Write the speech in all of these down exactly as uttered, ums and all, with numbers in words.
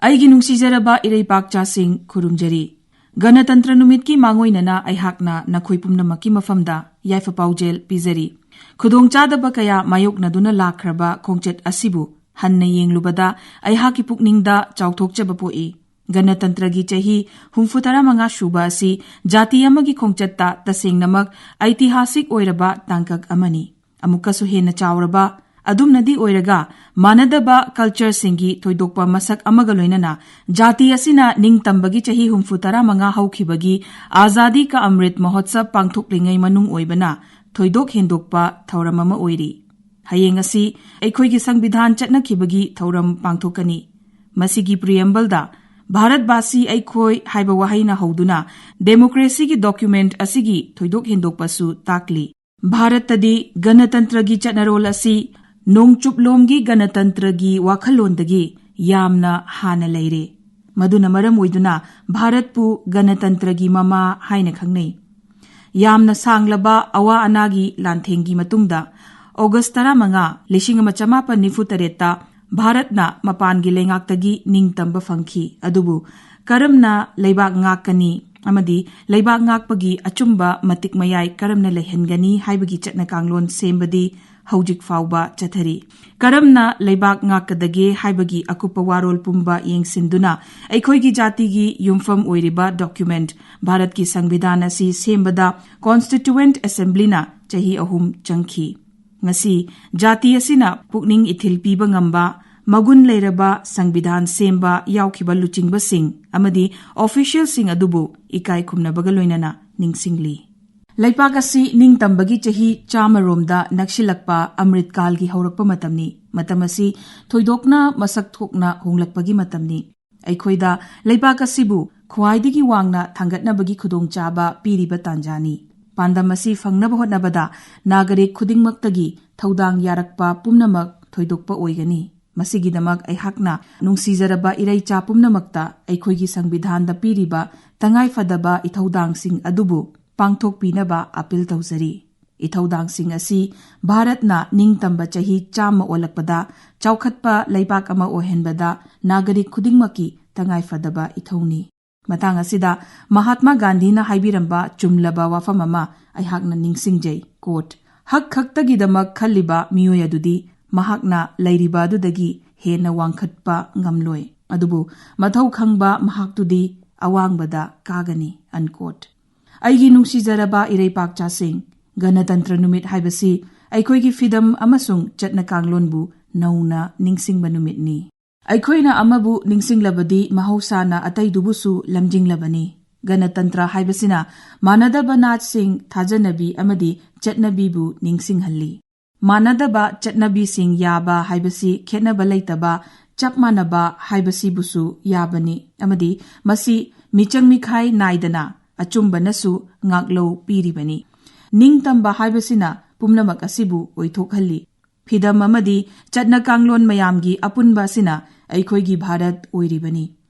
ꯑꯩꯒꯤ ꯅꯨꯡꯁꯤꯖꯔꯕ ꯏꯔꯩꯄꯥꯛꯆꯥꯁꯤꯡ, ꯈꯨꯔꯨꯝꯖꯔꯤ꯫ ꯒꯅꯇꯟꯇ꯭ꯔ ꯅꯨꯃꯤꯠꯀꯤ ꯃꯥꯡꯑꯣꯏꯅꯅ ꯑꯩꯍꯥꯛꯅ ꯅꯈꯣꯏ ꯄꯨꯝꯅꯃꯛꯀꯤ ꯃꯐꯝꯗ ꯌꯥꯏꯐ ꯄꯥꯎꯖꯦꯜ ꯄꯤꯖꯔꯤ꯫ ꯈꯨꯗꯣꯡꯆꯥꯗꯕ ꯀꯌꯥ ꯃꯥꯌꯣꯛꯅꯗꯨꯅ ꯂꯥꯛꯈ꯭ꯔꯕ ꯈꯣꯡꯆꯠ ꯑꯁꯤꯕꯨ ꯍꯟꯅ ꯌꯦꯡꯂꯨꯕꯗ ꯑꯩꯍꯥꯛꯀꯤ ꯄꯨꯛꯅꯤꯡꯗ ꯆꯥꯎꯊꯣꯛꯆꯕ ꯄꯣꯛꯏ꯫ ꯒꯅꯇꯟꯇ꯭ꯔꯒꯤ ꯆꯍꯤ ꯍꯨꯝꯐꯨ ꯇꯔꯥ ꯃꯉꯥ ꯁꯨꯕ ꯑꯁꯤ ꯖꯥꯇꯤ ꯑꯃꯒꯤ ꯈꯣꯡꯆꯠꯇ ꯇꯁꯦꯡꯅꯃꯛ ꯑꯩꯇꯤꯍꯥꯁꯤꯛ ꯑꯣꯏꯔꯕ ꯇꯥꯡꯀꯛ ꯑꯃꯅꯤ꯫ ꯑꯃꯨꯛꯀꯁꯨ ꯍꯦꯟꯅ ꯆꯥꯎꯔꯕ, ꯑꯗꯨꯝꯅꯗꯤ ꯑꯣꯏꯔꯒ ꯃꯥꯟꯅꯗꯕ ꯀꯜꯆꯔꯁꯤꯡꯒꯤ ꯊꯣꯏꯗꯣꯛꯄ ꯃꯁꯛ ꯑꯃꯒ ꯂꯣꯏꯅꯅ ꯖꯥꯇꯤ ꯑꯁꯤꯅ ꯅꯤꯡꯇꯝꯕꯒꯤ ꯆꯍꯤ ꯍꯨꯝꯐꯨ ꯇꯔꯥ ꯃꯉꯥ ꯍꯧꯈꯤꯕꯒꯤ ꯑꯥꯖꯥꯗꯤ ꯀꯥ ꯑꯃ꯭ꯔꯤꯠ ꯃꯍꯣꯠꯁꯕ ꯄꯥꯡꯊꯣꯛꯂꯤꯉꯩ ꯃꯅꯨꯡ ꯑꯣꯏꯕꯅ ꯊꯣꯏꯗꯣꯛ ꯍꯦꯟꯗꯣꯛꯄ ꯊꯧꯔꯝ ꯑꯃ ꯑꯣꯏꯔꯤ꯫ ꯍꯌꯦꯡ ꯑꯁꯤ ꯑꯩꯈꯣꯏꯒꯤ ꯁꯪꯕꯤꯙꯥꯟ ꯆꯠꯅꯈꯤꯕꯒꯤ ꯊꯧꯔꯝ ꯄꯥꯡꯊꯣꯛꯀꯅꯤ꯫ ꯃꯁꯤꯒꯤ ꯄ꯭ꯔꯤꯑꯦꯝꯕꯜꯗ "ꯚꯥꯔꯠꯕꯥꯁꯤ ꯑꯩꯈꯣꯏ" ꯍꯥꯏꯕ ꯋꯥꯍꯩꯅ ꯍꯧꯗꯨꯅ ꯗꯦꯃꯣꯀ꯭ꯔꯦꯁꯤꯒꯤ ꯗꯣꯀ꯭ꯌꯨꯃꯦꯟꯠ ꯑꯁꯤꯒꯤ ꯊꯣꯏꯗꯣꯛ ꯍꯦꯟꯗꯣꯛꯄꯁꯨ ꯇꯥꯛꯂꯤ꯫ ꯚꯥꯔꯠꯇꯗꯤ ꯒꯅꯇꯟꯇ꯭ꯔꯒꯤ ꯆꯠꯅꯔꯣꯜ ꯑꯁꯤ ꯅꯣꯡꯆꯨꯞꯂꯣꯝꯒꯤ ꯒꯅꯇꯟꯇ꯭ꯔꯒꯤ ꯋꯥꯈꯜꯂꯣꯟꯗꯒꯤ ꯌꯥꯝꯅ ꯍꯥꯟꯅ ꯂꯩꯔꯦ꯫ ꯃꯗꯨꯅ ꯃꯔꯝ ꯑꯣꯏꯗꯨꯅ ꯚꯥꯔꯠꯄꯨ ꯒꯅꯇꯟꯇ꯭ꯔꯒꯤ ꯃꯃꯥ ꯍꯥꯏꯅ ꯈꯪꯅꯩ꯫ ꯌꯥꯝꯅ ꯁꯥꯡꯂꯕ ꯑꯋꯥ ꯑꯅꯥꯒꯤ ꯂꯥꯟꯊꯦꯡꯒꯤ ꯃꯇꯨꯡꯗ ꯑꯣꯒꯁ ꯇꯔꯥꯃꯉꯥ, ꯂꯤꯁꯤꯡ ꯑꯃ ꯆꯃꯥꯄꯟ ꯅꯤꯐꯨ ꯇꯔꯦꯠꯇ ꯚꯥꯔꯠꯅ ꯃꯄꯥꯟꯒꯤ ꯂꯩꯉꯥꯛꯇꯒꯤ ꯅꯤꯡꯇꯝꯕ ꯐꯪꯈꯤ꯫ ꯑꯗꯨꯕꯨ ꯀꯔꯝꯅ ꯂꯩꯕꯥꯛ ꯉꯥꯛꯀꯅꯤ ꯑꯃꯗꯤ ꯂꯩꯕꯥꯛ ꯉꯥꯛꯄꯒꯤ ꯑꯆꯨꯝꯕ ꯃꯇꯤꯛ ꯃꯌꯥꯏ ꯀꯔꯝꯅ ꯂꯩꯍꯟꯒꯅꯤ ꯍꯥꯏꯕꯒꯤ ꯆꯠꯅ ꯀꯥꯡꯂꯣꯟ ꯁꯦꯝꯕꯗꯤ ꯍꯧꯖꯤꯛ ꯐꯥꯎꯕ ꯆꯠꯊꯔꯤ꯫ ꯀꯔꯝꯅ ꯂꯩꯕꯥꯛ ꯉꯥꯛꯀꯗꯒꯦ ꯍꯥꯏꯕꯒꯤ ꯑꯀꯨꯞꯄ ꯋꯥꯔꯣꯜ ꯄꯨꯝꯕ ꯌꯦꯡꯁꯤꯟꯗꯨꯅ ꯑꯩꯈꯣꯏꯒꯤ ꯖꯥꯇꯤꯒꯤ ꯌꯨꯝꯐꯝ ꯑꯣꯏꯔꯤꯕ ꯗꯣꯀ꯭ꯌꯨꯃꯦꯟꯠ ꯚꯥꯔꯠꯀꯤ ꯁꯪꯕꯤꯙꯥꯟ ꯑꯁꯤ ꯁꯦꯝꯕꯗ ꯀꯣꯟꯁꯇꯤꯇ꯭ꯌꯨꯑꯦꯟꯠ ꯑꯦꯁꯦꯝꯕ꯭ꯂꯤꯅ ꯆꯍꯤ ꯑꯍꯨꯝ ꯆꯪꯈꯤ꯫ ꯉꯁꯤ ꯖꯥꯇꯤ ꯑꯁꯤꯅ ꯄꯨꯛꯅꯤꯡ ꯏꯊꯤꯜ ꯄꯤꯕ ꯉꯝꯕ, ꯃꯒꯨꯟ ꯂꯩꯔꯕ ꯁꯪꯕꯤꯙꯥꯟ ꯁꯦꯝꯕ ꯌꯥꯎꯈꯤꯕ ꯂꯨꯆꯤꯡꯕꯁꯤꯡ ꯑꯃꯗꯤ ꯑꯣꯐꯤꯁꯤꯌꯦꯜꯁꯤꯡ ꯑꯗꯨꯕꯨ ꯏꯀꯥꯏ ꯈꯨꯝꯅꯕꯒ ꯂꯣꯏꯅꯅ ꯅꯤꯡꯁꯤꯡꯂꯤ꯫ ꯂꯩꯄꯥꯛ ꯑꯁꯤ ꯅꯤꯡꯇꯝꯕꯒꯤ ꯆꯍꯤ ꯆꯥꯝꯃꯔꯣꯝꯗ ꯅꯛꯁꯤꯜꯂꯛꯄ ꯑꯃ꯭ꯔꯤꯠꯀꯥꯜꯒꯤ ꯍꯧꯔꯛꯄ ꯃꯇꯝꯅꯤ꯫ ꯃꯇꯝ ꯑꯁꯤ ꯊꯣꯏꯗꯣꯛꯅ ꯃꯁꯛ ꯊꯣꯛꯅ ꯍꯣꯡꯂꯛꯄꯒꯤ ꯃꯇꯝꯅꯤ꯫ ꯑꯩꯈꯣꯏꯗ ꯂꯩꯕꯥꯛ ꯑꯁꯤꯕꯨ ꯈ꯭ꯋꯥꯏꯗꯒꯤ ꯋꯥꯡꯅ ꯊꯥꯡꯒꯠꯅꯕꯒꯤ ꯈꯨꯗꯣꯡꯆꯥꯕ ꯄꯤꯔꯤꯕ ꯇꯥꯟꯖꯥꯅꯤ꯫ ꯄꯥꯟꯗꯝ ꯑꯁꯤ ꯐꯪꯅꯕ ꯍꯣꯠꯅꯕꯗ ꯅꯥꯒꯔꯤꯛ ꯈꯨꯗꯤꯡꯃꯛꯇꯒꯤ ꯊꯧꯗꯥꯡ ꯌꯥꯔꯛꯄ ꯄꯨꯝꯅꯃꯛ ꯊꯣꯏꯗꯣꯛꯄ ꯑꯣꯏꯒꯅꯤ꯫ ꯃꯁꯤꯒꯤꯗꯃꯛ ꯑꯩꯍꯥꯛꯅ ꯅꯨꯡꯁꯤꯖꯔꯕ ꯏꯔꯩꯆꯥ ꯄꯨꯝꯅꯃꯛꯇ ꯑꯩꯈꯣꯏꯒꯤ ꯁꯪꯕꯤꯙꯥꯟꯗ ꯄꯤꯔꯤꯕ ꯇꯉꯥꯏꯐꯗꯕ ꯏꯊꯧꯗꯥꯡꯁꯤꯡ ꯑꯗꯨꯕꯨ ꯄꯥꯡꯊꯣꯛꯄꯤꯅꯕ ꯑꯄꯤꯜ ꯇꯧꯖꯔꯤ꯫ ꯏꯊꯧꯗꯥꯡꯁꯤꯡ ꯑꯁꯤ ꯚꯥꯔꯠꯅ ꯅꯤꯡꯇꯝꯕ ꯆꯍꯤ ꯆꯥꯝꯃ ꯑꯣꯜꯂꯛꯄꯗ ꯆꯥꯎꯈꯠꯄ ꯂꯩꯕꯥꯛ ꯑꯃ ꯑꯣꯏꯍꯟꯕꯗ ꯅꯥꯒꯔꯤꯛ ꯈꯨꯗꯤꯡꯃꯛꯀꯤ ꯇꯉꯥꯏꯐꯗꯕ ꯏꯊꯧꯅꯤ꯫ ꯃꯇꯥꯡ ꯑꯁꯤꯗ ꯃꯍꯥꯠꯃꯥ ꯒꯥꯟꯙꯤꯅ ꯍꯥꯏꯕꯤꯔꯝꯕ ꯆꯨꯝꯂꯕ ꯋꯥꯐꯝ ꯑꯃ ꯑꯩꯍꯥꯛꯅ ꯅꯤꯡꯁꯤꯡꯖꯩ꯫ ꯀꯣꯠ, "ꯍꯛ ꯈꯛꯇꯒꯤꯗꯃꯛ ꯈꯜꯂꯤꯕ ꯃꯤꯑꯣꯏ ꯑꯗꯨꯗꯤ ꯃꯍꯥꯛꯅ ꯂꯩꯔꯤꯕ ꯑꯗꯨꯗꯒꯤ ꯍꯦꯟꯅ ꯋꯥꯡꯈꯠꯄ ꯉꯝꯂꯣꯏ, ꯑꯗꯨꯕꯨ ꯃꯊꯧ ꯈꯪꯕ ꯃꯍꯥꯛꯇꯨꯗꯤ ꯑꯋꯥꯡꯕꯗ ꯀꯥꯒꯅꯤ"꯫ ꯑꯟꯀꯣꯠ꯫ ꯑꯩꯒꯤ ꯅꯨꯡꯁꯤꯖꯔꯕ ꯏꯔꯩꯄꯥꯛꯆꯥꯁꯤꯡ, ꯒꯅꯇꯟꯇ꯭ꯔ ꯅꯨꯃꯤꯠ ꯍꯥꯏꯕꯁꯤ ꯑꯩꯈꯣꯏꯒꯤ ꯐꯤꯗꯝ ꯑꯃꯁꯨꯡ ꯆꯠꯅ ꯀꯥꯡꯂꯣꯟꯕꯨ ꯅꯧꯅ ꯅꯤꯡꯁꯤꯡꯕ ꯅꯨꯃꯤꯠꯅꯤ꯫ ꯑꯩꯈꯣꯏꯅ ꯑꯃꯕꯨ ꯅꯤꯡꯁꯤꯡꯂꯕꯗꯤ ꯃꯍꯧꯁꯥꯅ ꯑꯇꯩꯗꯨꯕꯨꯁꯨ ꯂꯝꯖꯤꯡꯂꯕꯅꯤ꯫ ꯒꯅꯇꯟꯇ꯭ꯔ ꯍꯥꯏꯕꯁꯤꯅ ꯃꯥꯟꯅꯗꯕ ꯅꯥꯠꯁꯤꯡ, ꯊꯥꯖꯅꯕꯤ ꯑꯃꯗꯤ ꯆꯠꯅꯕꯤꯕꯨ ꯅꯤꯡꯁꯤꯡꯍꯜꯂꯤ꯫ ꯃꯥꯟꯅꯗꯕ ꯆꯠꯅꯕꯤꯁꯤꯡ ꯌꯥꯕ ꯍꯥꯏꯕꯁꯤ ꯈꯦꯠꯅꯕ ꯂꯩꯇꯕ, ꯆꯞ ꯃꯥꯟꯅꯕ ꯍꯥꯏꯕꯁꯤꯕꯨꯁꯨ ꯌꯥꯕꯅꯤ, ꯑꯃꯗꯤ ꯃꯁꯤ ꯃꯤꯆꯪ ꯃꯤꯈꯥꯏ ꯅꯥꯏꯗꯅ ꯑꯆꯨꯝꯕꯅꯁꯨ ꯉꯥꯛꯂꯧ ꯄꯤꯔꯤꯕꯅꯤ꯫ ꯅꯤꯡꯇꯝꯕ ꯍꯥꯏꯕꯁꯤꯅ ꯄꯨꯝꯅꯃꯛ ꯑꯁꯤꯕꯨ ꯑꯣꯏꯊꯣꯛꯍꯜꯂꯤ꯫ ꯐꯤꯗꯝ ꯑꯃꯗꯤ ꯆꯠꯅ ꯀꯥꯡꯂꯣꯟ ꯃꯌꯥꯝꯒꯤ ꯑꯄꯨꯟꯕ ꯑꯁꯤꯅ ꯑꯩꯈꯣꯏꯒꯤ ꯚꯥꯔꯠ ꯑꯣꯏꯔꯤꯕꯅꯤ꯫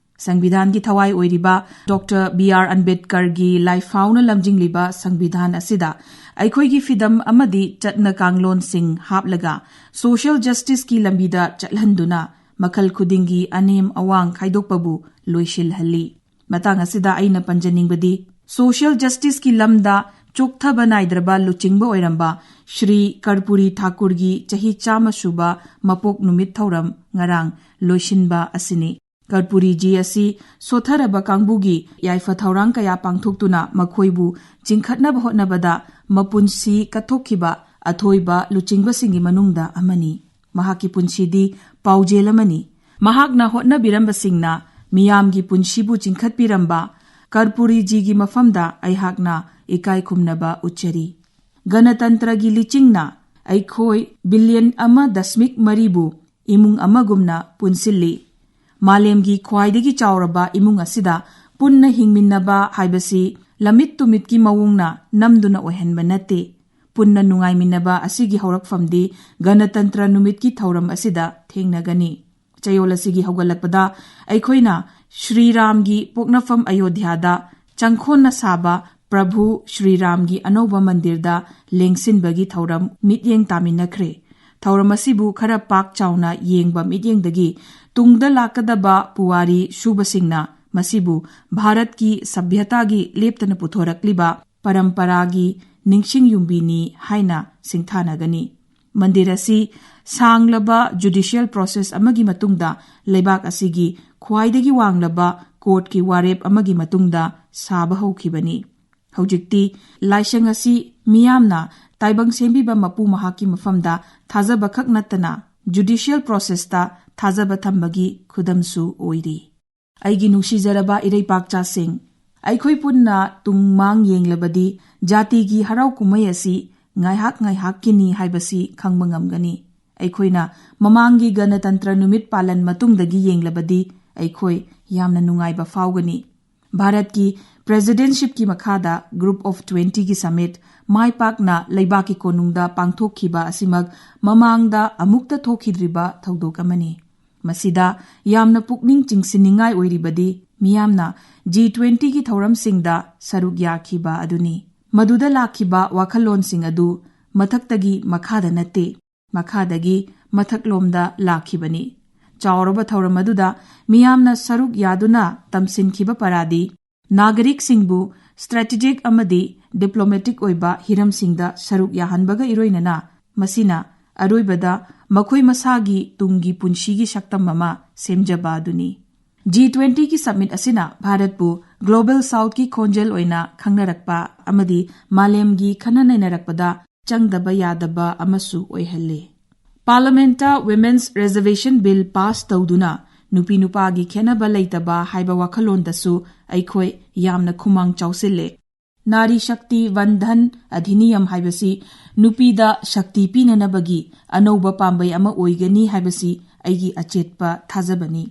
ꯁꯪꯕꯤꯙꯥꯟꯒꯤ ꯊꯋꯥꯏ ꯑꯣꯏꯔꯤꯕ ꯗꯣꯛꯇꯔ ꯕꯤ ꯑꯥꯔ ꯑꯝꯕꯦꯗꯀꯔꯒꯤ ꯂꯥꯏꯐꯥꯎꯅ ꯂꯝꯖꯤꯡꯂꯤꯕ ꯁꯪꯕꯤꯙꯥꯟ ꯑꯁꯤꯗ ꯑꯩꯈꯣꯏꯒꯤ ꯐꯤꯗꯝ ꯑꯃꯗꯤ ꯆꯠꯅ ꯀꯥꯡꯂꯣꯟꯁꯤꯡ ꯍꯥꯞꯂꯒ ꯁꯣꯁꯤꯌꯦꯜ ꯖꯁꯇꯤꯁꯀꯤ ꯂꯝꯕꯤꯗ ꯆꯠꯍꯟꯗꯨꯅ ꯃꯈꯜ ꯈꯨꯗꯤꯡꯒꯤ ꯑꯅꯦꯝ ꯑꯋꯥꯡ ꯈꯥꯏꯗꯣꯛꯄꯕꯨ ꯂꯣꯏꯁꯤꯜꯍꯜꯂꯤ꯫ ꯃꯇꯥꯡ ꯑꯁꯤꯗ ꯑꯩꯅ ꯄꯟꯖꯅꯤꯡꯕꯗꯤ, ꯁꯣꯁꯤꯌꯦꯜ ꯖꯁꯇꯤꯁꯀꯤ ꯂꯝꯗ ꯆꯣꯛꯊꯕ ꯅꯥꯏꯗ꯭ꯔꯕ ꯂꯨꯆꯤꯡꯕ ꯑꯣꯏꯔꯝꯕ ꯁ꯭ꯔꯤ ꯀꯔꯄꯨꯔꯤ ꯊꯥꯀꯨꯔꯒꯤ ꯆꯍꯤ ꯆꯥꯝꯃ ꯁꯨꯕ ꯃꯄꯣꯛ ꯅꯨꯃꯤꯠ ꯊꯧꯔꯝ ꯉꯔꯥꯡ ꯂꯣꯏꯁꯤꯟꯕ ꯑꯁꯤꯅꯤ꯫ ꯀꯔꯄꯨꯔꯤꯖꯤ ꯑꯁꯤ ꯁꯣꯠꯊꯔꯕ ꯀꯥꯡꯕꯨꯒꯤ ꯌꯥꯏꯐ ꯊꯧꯔꯥꯡ ꯀꯌꯥ ꯄꯥꯡꯊꯣꯛꯇꯨꯅ ꯃꯈꯣꯏꯕꯨ ꯆꯤꯡꯈꯠꯅꯕ ꯍꯣꯠꯅꯕꯗ ꯃꯄꯨꯟꯁꯤ ꯀꯠꯊꯣꯛꯈꯤꯕ ꯑꯊꯣꯏꯕ ꯂꯨꯆꯤꯡꯕꯁꯤꯡꯒꯤ ꯃꯅꯨꯡꯗ ꯑꯃꯅꯤ꯫ ꯃꯍꯥꯛꯀꯤ ꯄꯨꯟꯁꯤꯗꯤ ꯄꯥꯎꯖꯦꯜ ꯑꯃꯅꯤ꯫ ꯃꯍꯥꯛꯅ ꯍꯣꯠꯅꯕꯤꯔꯝꯕꯁꯤꯡꯅ ꯃꯤꯌꯥꯝꯒꯤ ꯄꯨꯟꯁꯤꯕꯨ ꯆꯤꯡꯈꯠꯄꯤꯔꯝꯕ ꯀꯔꯄꯨꯔꯤꯖꯤꯒꯤ ꯃꯐꯝꯗ ꯑꯩꯍꯥꯛꯅ ꯏꯀꯥꯏ ꯈꯨꯝꯅꯕ ꯎꯠꯆꯔꯤ꯫ ꯒꯅꯇꯟꯇ꯭ꯔꯒꯤ ꯂꯤꯆꯤꯡꯅ ꯑꯩꯈꯣꯏ ꯕꯤꯂꯤꯌꯟ ꯑꯃ ꯗꯁꯃꯤꯛ ꯃꯔꯤꯕꯨ ꯏꯃꯨꯡ ꯑꯃꯒꯨꯝꯅ ꯄꯨꯟꯁꯤꯜꯂꯤ꯫ ꯃꯥꯂꯦꯝꯒꯤ ꯈ꯭ꯋꯥꯏꯗꯒꯤ ꯆꯥꯎꯔꯕ ꯏꯃꯨꯡ ꯑꯁꯤꯗ ꯄꯨꯟꯅ ꯍꯤꯡꯃꯤꯟꯅꯕ ꯍꯥꯏꯕꯁꯤ ꯂꯝꯃꯤꯠ ꯇꯨꯃꯤꯠꯀꯤ ꯃꯑꯣꯡꯅ ꯅꯝꯗꯨꯅ ꯑꯣꯏꯍꯟꯕ ꯅꯠꯇꯦ꯫ ꯄꯨꯟꯅ ꯅꯨꯡꯉꯥꯏꯃꯤꯟꯅꯕ ꯑꯁꯤꯒꯤ ꯍꯧꯔꯛꯐꯝꯗꯤ ꯒꯅꯇꯟꯇ꯭ꯔ ꯅꯨꯃꯤꯠꯀꯤ ꯊꯧꯔꯝ ꯑꯁꯤꯗ ꯊꯦꯡꯅꯒꯅꯤ꯫ ꯆꯌꯣꯜ ꯑꯁꯤꯒꯤ ꯍꯧꯒꯠꯂꯛꯄꯗ ꯑꯩꯈꯣꯏꯅ ꯁ꯭ꯔꯤꯔꯥꯝꯒꯤ ꯄꯣꯛꯅꯐꯝ ꯑꯌꯣꯙ꯭ꯌꯥꯗ ꯆꯪꯈꯣꯟꯅ ꯁꯥꯕ ꯄ꯭ꯔꯚꯨ ꯁ꯭ꯔꯤ ꯔꯥꯝꯒꯤ ꯑꯅꯧꯕ ꯃꯟꯗꯤꯔꯗ ꯂꯦꯡꯁꯤꯟꯕꯒꯤ ꯊꯧꯔꯝ ꯃꯤꯠꯌꯦꯡ ꯇꯥꯃꯤꯟꯅꯈ꯭ꯔꯦ꯫ ꯊꯧꯔꯝ ꯑꯁꯤꯕꯨ ꯈꯔ ꯄꯥꯛ ꯆꯥꯎꯅ ꯌꯦꯡꯕ ꯃꯤꯠꯌꯦꯡꯗꯒꯤ ꯇꯨꯡꯗ ꯂꯥꯛꯀꯗꯕ ꯄꯨꯋꯥꯔꯤ ꯁꯨꯕꯁꯤꯡꯅ ꯃꯁꯤꯕꯨ ꯚꯥꯔꯠꯀꯤ ꯁꯚ꯭ꯌꯇꯥꯒꯤ ꯂꯦꯞꯇꯅ ꯄꯨꯊꯣꯔꯛꯂꯤꯕ ꯄꯔꯝꯄꯔꯥꯒꯤ ꯅꯤꯡꯁꯤꯡ ꯌꯨꯝꯕꯤꯅꯤ ꯍꯥꯏꯅ ꯁꯤꯡꯊꯥꯅꯒꯅꯤ꯫ ꯃꯟꯗꯤꯔ ꯑꯁꯤ ꯁꯥꯡꯂꯕ ꯖꯨꯗꯤꯁꯤꯌꯦꯜ ꯄ꯭ꯔꯣꯁꯦꯁ ꯑꯃꯒꯤ ꯃꯇꯨꯡꯗ ꯂꯩꯕꯥꯛ ꯑꯁꯤꯒꯤ ꯈ꯭ꯋꯥꯏꯗꯒꯤ ꯋꯥꯡꯂꯕ ꯀꯣꯔꯠꯀꯤ ꯋꯥꯔꯦꯞ ꯑꯃꯒꯤ ꯃꯇꯨꯡꯗ ꯁꯥꯕ ꯍꯧꯈꯤꯕꯅꯤ꯫ ꯍꯧꯖꯤꯛꯇꯤ ꯂꯥꯏꯁꯪ ꯑꯁꯤ ꯃꯤꯌꯥꯝꯅ ꯇꯥꯏꯕꯪ ꯁꯦꯝꯕꯤꯕ ꯃꯄꯨ ꯃꯍꯥꯛꯀꯤ ꯃꯐꯝꯗ ꯊꯥꯖꯕ ꯈꯛ ꯅꯠꯇꯅ ꯖꯨꯗꯤꯁꯤꯌꯦꯜ ꯄ꯭ꯔꯣꯁꯦꯁꯇ ꯊꯥꯖꯕ ꯊꯝꯕꯒꯤ ꯈꯨꯗꯝꯁꯨ ꯑꯣꯏꯔꯤ꯫ ꯑꯩꯒꯤ ꯅꯨꯡꯁꯤꯖꯔꯕ ꯏꯔꯩꯄꯥꯛꯆꯥꯁꯤꯡ, ꯑꯩꯈꯣꯏ ꯄꯨꯟꯅ ꯇꯨꯡ ꯃꯥꯡ ꯌꯦꯡꯂꯕꯗꯤ ꯖꯥꯇꯤꯒꯤ ꯍꯔꯥꯎ ꯀꯨꯝꯍꯩ ꯑꯁꯤ ꯉꯥꯏꯍꯥꯛ ꯉꯥꯏꯍꯥꯛꯀꯤꯅꯤ ꯍꯥꯏꯕꯁꯤ ꯈꯪꯕ ꯉꯝꯒꯅꯤ꯫ ꯑꯩꯈꯣꯏꯅ ꯃꯃꯥꯡꯒꯤ ꯒꯅꯇꯟꯇ꯭ꯔ ꯅꯨꯃꯤꯠ ꯄꯥꯂꯟ ꯃꯇꯨꯡꯗꯒꯤ ꯌꯦꯡꯂꯕꯗꯤ ꯑꯩꯈꯣꯏ ꯌꯥꯝꯅ ꯅꯨꯡꯉꯥꯏꯕ ꯐꯥꯎꯒꯅꯤ꯫ ꯚꯥꯔꯠꯀꯤ ꯄ꯭ꯔꯦꯖꯤꯗꯦꯟꯁꯤꯞꯀꯤ ꯃꯈꯥꯗ ꯒ꯭ꯔꯨꯞ ꯑꯣꯐ ꯇ꯭ꯋꯦꯟꯇꯤꯒꯤ ꯁꯃꯤꯠ ꯃꯥꯏ ꯄꯥꯛꯅ ꯂꯩꯕꯥꯛꯀꯤ ꯀꯣꯅꯨꯡꯗ ꯄꯥꯡꯊꯣꯛꯈꯤꯕ ꯑꯁꯤꯃꯛ ꯃꯃꯥꯡꯗ ꯑꯃꯨꯛꯇ ꯊꯣꯛꯈꯤꯗ꯭ꯔꯤꯕ ꯊꯧꯗꯣꯛ ꯑꯃꯅꯤ꯫ ꯃꯁꯤꯗ ꯌꯥꯝꯅ ꯄꯨꯛꯅꯤꯡ ꯆꯤꯡꯁꯤꯟꯅꯤꯡꯉꯥꯏ ꯑꯣꯏꯔꯤꯕꯗꯤ ꯃꯤꯌꯥꯝꯅ ꯖꯤ ꯇ꯭ꯋꯦꯟꯇꯤꯒꯤ ꯊꯧꯔꯝꯁꯤꯡꯗ ꯁꯔꯨꯛ ꯌꯥꯈꯤꯕ ꯑꯗꯨꯅꯤ꯫ ꯃꯗꯨꯗ ꯂꯥꯛꯈꯤꯕ ꯋꯥꯈꯜꯂꯣꯟꯁꯤꯡ ꯑꯗꯨ ꯃꯊꯛꯇꯒꯤ ꯃꯈꯥꯗ ꯅꯠꯇꯦ, ꯃꯈꯥꯗꯒꯤ ꯃꯊꯛꯂꯣꯝꯗ ꯂꯥꯛꯈꯤꯕꯅꯤ꯫ ꯆꯥꯎꯔꯕ ꯊꯧꯔꯝ ꯑꯗꯨꯗ ꯃꯤꯌꯥꯝꯅ ꯁꯔꯨꯛ ꯌꯥꯗꯨꯅ ꯇꯝꯁꯤꯟꯈꯤꯕ ꯄꯔꯥꯗꯤ ꯅꯥꯒꯔꯤꯛꯁꯤꯡꯕꯨ ꯁ꯭ꯇ꯭ꯔꯦꯇꯦꯖꯤꯛ ꯑꯃꯗꯤ ꯗꯤꯄ꯭ꯂꯣꯃꯦꯇꯤꯛ ꯑꯣꯏꯕ ꯍꯤꯔꯝꯁꯤꯡꯗ ꯁꯔꯨꯛ ꯌꯥꯍꯟꯕꯒ ꯏꯔꯣꯏꯅꯅ ꯃꯁꯤꯅ ꯑꯔꯣꯏꯕꯗ ꯃꯈꯣꯏ ꯃꯁꯥꯒꯤ ꯇꯨꯡꯒꯤ ꯄꯨꯟꯁꯤꯒꯤ ꯁꯛꯇꯝ ꯑꯃ ꯁꯦꯝꯖꯕ ꯑꯗꯨꯅꯤ꯫ ꯖꯤ ꯇ꯭ꯋꯦꯟꯇꯤꯒꯤ ꯁꯃꯤꯠ ꯑꯁꯤꯅ ꯚꯥꯔꯠꯄꯨ ꯒ꯭ꯂꯣꯕꯦꯜ ꯁꯥꯎꯊꯀꯤ ꯈꯣꯟꯖꯦꯜ ꯑꯣꯏꯅ ꯈꯪꯅꯔꯛꯄ ꯑꯃꯗꯤ ꯃꯥꯂꯦꯝꯒꯤ ꯈꯟꯅ ꯅꯩꯅꯔꯛꯄꯗ ꯆꯪꯗꯕ ꯌꯥꯗꯕ ꯑꯃꯁꯨ ꯑꯣꯏꯍꯜꯂꯤ꯫ ꯄꯥꯔꯂꯥꯃꯦꯟꯠꯇ ꯋꯤꯃꯦꯟꯁ ꯔꯤꯖꯔꯕꯦꯁꯟ ꯕꯤꯜ ꯄꯥꯁ ꯇꯧꯗꯨꯅ ꯅꯨꯄꯤ ꯅꯨꯄꯥꯒꯤ ꯈꯦꯠꯅꯕ ꯂꯩꯇꯕ ꯍꯥꯏꯕ ꯋꯥꯈꯜꯂꯣꯟꯗꯁꯨ ꯑꯩꯈꯣꯏ ꯌꯥꯝꯅ ꯈꯨꯃꯥꯡ ꯆꯥꯎꯁꯤꯜꯂꯦ꯫ ꯅꯥꯔꯤ ꯁꯛꯇꯤ ꯋꯟꯗꯟ ꯑꯙꯤꯅꯤꯌꯝ ꯍꯥꯏꯕꯁꯤ ꯅꯨꯄꯤꯗ ꯁꯛꯇꯤ ꯄꯤꯅꯅꯕꯒꯤ ꯑꯅꯧꯕ ꯄꯥꯝꯕꯩ ꯑꯃ ꯑꯣꯏꯒꯅꯤ ꯍꯥꯏꯕꯁꯤ ꯑꯩꯒꯤ ꯑꯆꯦꯠꯄ ꯊꯥꯖꯕꯅꯤ꯫